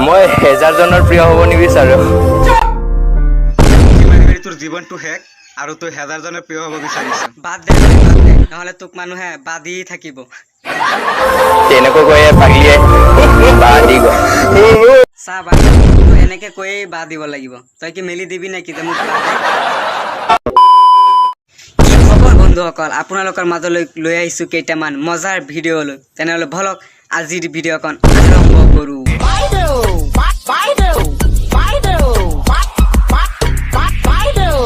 মই হেজাৰজনৰ প্ৰিয় হ'ব নিবিচাৰো। মাৰি মাৰি তোৰ জীৱনটো শেষ আৰু তই হেজাৰজনৰ প্ৰিয় হ'ব বিচাৰিছ। বাদ দে ভাই, বাদ দে, নহ'লে তোক মানুহে বাদ দি থাকিব। তেনেকৈ কৈয়ে পাগলিয়ে বাদ দি গ'ল। চা ভাই, তই এনেকে কৈয়ে বাদ দিব লাগিব। তই কি মেলি দিবি নেকি যে মোক বাদ দে? কি খবৰ বন্ধুসকল, আপোনালোকৰ মাজলৈ লৈ আহিছোঁ কেইটামান মজাৰ ভিডিঅ' লৈ। তেনেহ'লে বলক, আজিৰ ভিডিঅ'খন আৰম্ভ কৰোঁ। বাইদেউ, বাইদেউ, বাইদেউ, বাইদেউ।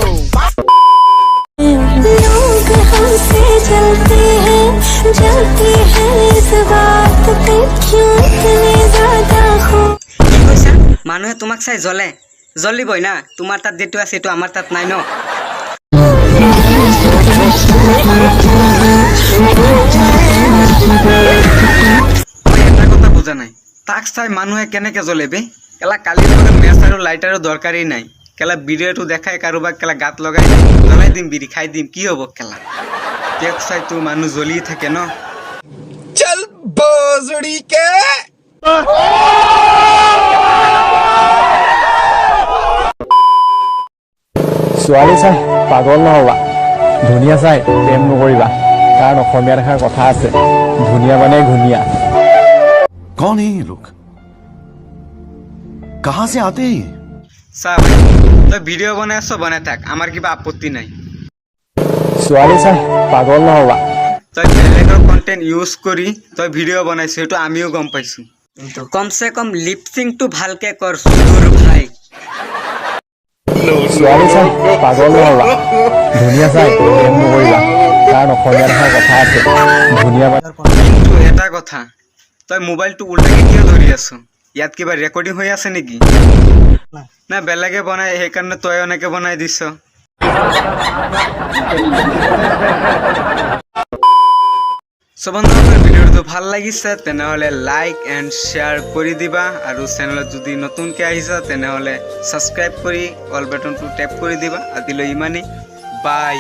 लोग हमसे जलते हैं, जलते हैं इस बात पे क्यों इतने ज्यादा हो। কি কৈছা? মানুহে তোমাক চাই জ্বলে? জ্বলিবই না, তোমাৰ তাত যিটো আছে সেইটো আমাৰ তাত নাই ন। মই এটা কথা বুজা নাই, তাক চাই মানুহে কেনেকে জ্বলে বে? কেলা, কালিৰ পৰা মেচ আৰু লাইটাৰো দৰকাৰেই নাই। কেলা, ভিডিঅ'টো দেখাই কাৰোবাক কেলা গাত লগাই জ্বলাই দিম, বিড়ি খাই দিম, কি হ'ব? কেলা, তেওঁক চাই তোৰ মানুহ জ্বলি থাকে ন। चल भोसड़ी के। ছোৱালী চাই পাগল নহ'বা, ধুনীয়া চাই প্ৰেম নকৰিবা, কাৰণ অসমীয়াত এষাৰ কথা আছে, ধুনীয়া মানে ঘূণীয়া। कौन है ये लोग? कहां से आते हैं ये? চা ভাই, তই ভিডিঅ' বনাই আছ, বনাই থাক, আমাৰ কিবা আপত্তি নাই। ছোৱালী চাই পাগল নহ'বা। তই বেলেগৰ কণ্টেণ্ট ইউজ কৰি তই ভিডিঅ' বনাইছ, সেইটো আমিও গম পাইছোঁ। কমচে কম লিপচিংটো ভালকে কৰ, চুদুৰ ভাই। ছোৱালী চাই পাগল নহ'বা, ধুনীয়া চাই প্ৰেম নকৰিবা, কাৰণ অসমীয়াত এষাৰ কথা আছে, ধুনীয়া মানে কিন্তু এটা কথা, তই মোবাইলটো উল্টাকে কিয় ধৰি আছ? ইয়াত কিবা ৰেকৰ্ডিং হৈ আছে নেকি? না বেলেগে বনাই, সেইকাৰণে তই এনেকে বনাই দিছ? চ' বন্ধুসকল, ভিডিঅ'টো ভাল লাগিছে তেনেহ'লে লাইক এণ্ড শ্বেয়াৰ কৰি দিবা আৰু চেনেলত যদি নতুনকৈ আহিছা তেনেহ'লে ছাবস্ক্ৰাইব কৰি অল বাটনটো টেপ কৰি দিবা। আজিলৈ ইমানেই, বাই।